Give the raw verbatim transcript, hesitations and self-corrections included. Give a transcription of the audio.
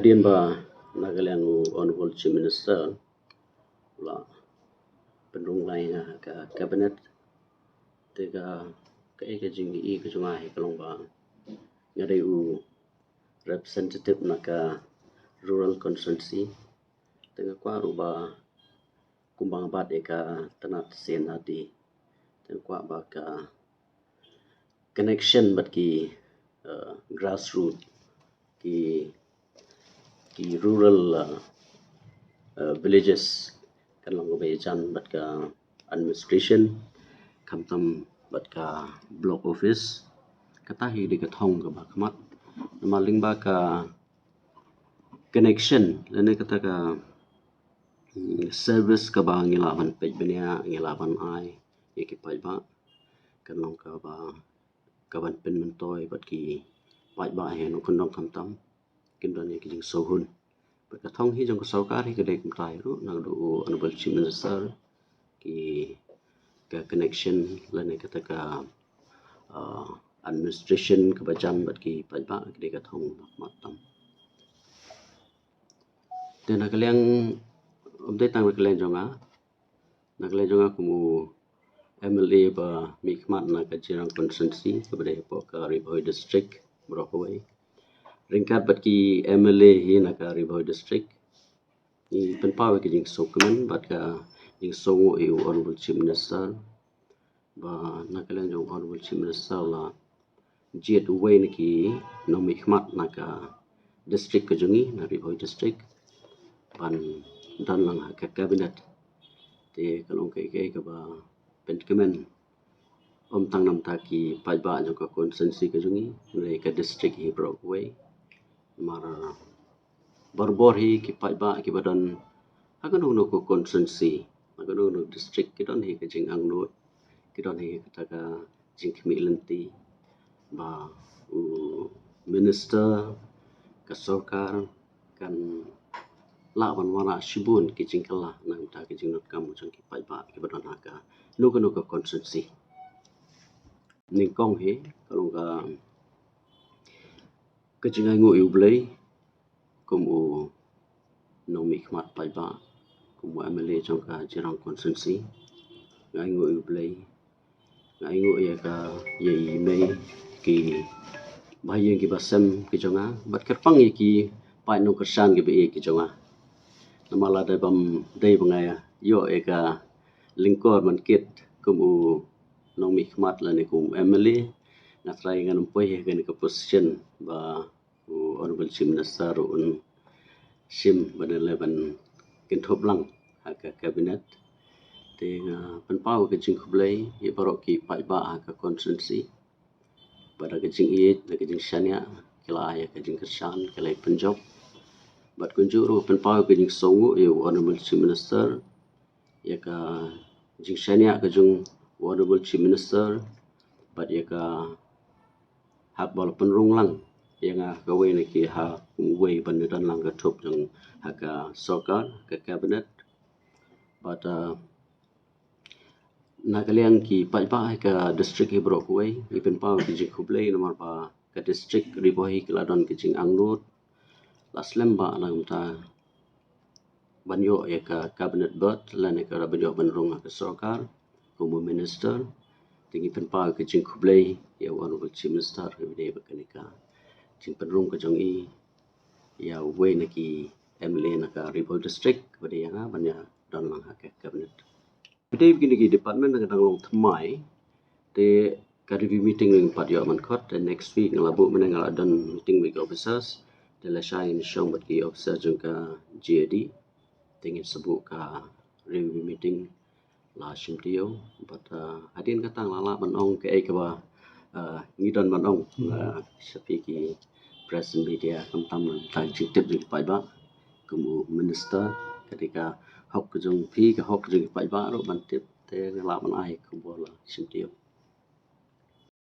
Hadien ba na ka liang u Honorable Chief Minister u la pynrung lai ïa nga ha ka cabinet, te ka, kaei ka jingïohi ka jong nga hi ka long ba nga dei u representative na ka rural constituency. Te nga kwah ruh ba kumba nga bat ïa ka tnat C&RD, te nga kwah ba ka connection bad ki, uh, grassroot, ki, ki rural, uh, uh, villages kan long kaba ïajan bad ka administration, khamtam bad ka block office. Kata hi dei ka thong kaba khmat. Namar lyngba ka connection lane kata ka, mm, service kaba ngi lah ban peit bniah, ngi lah ban ai ïa ki paidbah, kan long kaba, kaban pynmyntoi bad ki paidbah hi nongkyndong khamtam kin don ïa ki jingsngewhun. Bad ka thong hi jong ka sorkar hi ka dei kumta hi ruh, naduh u Honorable Chief Minister, ki, ka connection lane kata ka, uh, administration kaba jan bad ki paidbah, ka dei ka thong ba khmat tam. Te na ka liang, ym dei tang na ka liang jong nga, na ka liang jong nga kum u MLA ba mihkhmat na ka Jirang constituency kaba dei hapoh ka Ri Bhoi District baroh kawei, ryngkat bad ki MLA hi na ka Ri Bhoi District, ngi pynpaw ïa ka jingsngewkmen bad ka jingsngewnguh ïa u Honorable Chief Minister, ba na ka liang jong u Honorable Chief Minister u la jied uwei na ki nongmihkhmat na ka district ka jong ngi, na Ri Bhoi District, ban don lang ha ka cabinet. Te ka long kaei kaei kaba pynkmen, ym tang namar ki paidbah jong ka constituency ka jong ngi, hynrei ka district hi baroh kawei. Namar barabor hi ki paidbah kiba don ha kano kano ka constituency, ha kano kano district, ki don hi ka jingangnud, ki don hi kata ka jingkhmih lynti ba u minister, ka sorkar kan lah ban wanrah shibun ki jingkylla na ka bynta ka jingdonkam jong ki paidbah kiba don ha kano kano ka constituency. Nyngkong hi ka long ka, ka jingainguh ïa u Blei kum u nongmihkhmat paidbah, kum u MLA jong ka Jirang constituency. Nga ainguh ïa u Blei, nga ainguh ïa ka, ïa i mei, ki bahaïing kiba sem ki jong nga, bad kyrpang ïa ki paid nongkyrshan kiba ïeit ki jong nga. Namar lada bym dei ba nga ïoh ïa ka lyngkor ban kit kum u nongmihkhmat lane kum u MLA, nga trai ngan ym poi ha kane ka position ba u Honorable Chief Minister ruh un shim ban leh ban kynthup lang ha ka cabinet. Te nga pynpaw ka jingkhublei ïa baroh ki paidbah ha ka constituency ba da ka jingïeit, da ka jingshaniah, ki la ai ïa ka jingkyrshan, ki la ïa pynjop. Bad kumjuh ruh pynpaw ka jingsngewnguh ïa u Honorable Chief Minister ïa ka jingshaniah ka jong u Honorable Chief Minister bad ïa ka hok ba la pynrung lang ïa nga ha kawei na ki, ha kum uwei ban ïadon lang ka thup jong ha ka sorkar, ka cabinet. Bad, uh, na ka liang ki paidbah ha ka district hi baroh kawei, ngi pynpaw ki jingkhublei namar ba ka district Ri Bhoi hi ka la don ka jingangnud, la slem bha na ka bynta ban ïoh ïa ka cabinet berth lane ka ban ïoh ban rung ha ka sorkar kum u minister. Te ngi pynpaw ka jingkhublei ïa u Honorable Chief Minister kaba dei bad kane ka jingpynrung ka jong i ïa uwei na ki MLA na ka Ri Bhoi District kaba dei ïa nga ban ïadon lang ha ka cabinet. Kaba dei kine ki department nga dang long thymmai, te ka review meeting ngim pat ïoh ban khot, te next week nga la buh mynne, nga la don meeting bad ki officers, te lashai ngin shong bad ki officer jong ka GAD, te ngin sa buh ka review meeting la shim taïew. Bad, uh, hadien kata nga la lah ban ong kaei kaba, uh, ngi don ban ong, uh, sha phi ki press and media, khamtam na ka jingtip jong ki paidbah. Kum u minister, ka dei ka hok ka jong phi, ka hok ka jong ki paidbah ruh ban tip, te nga lah ban ai khubor la shim taïew.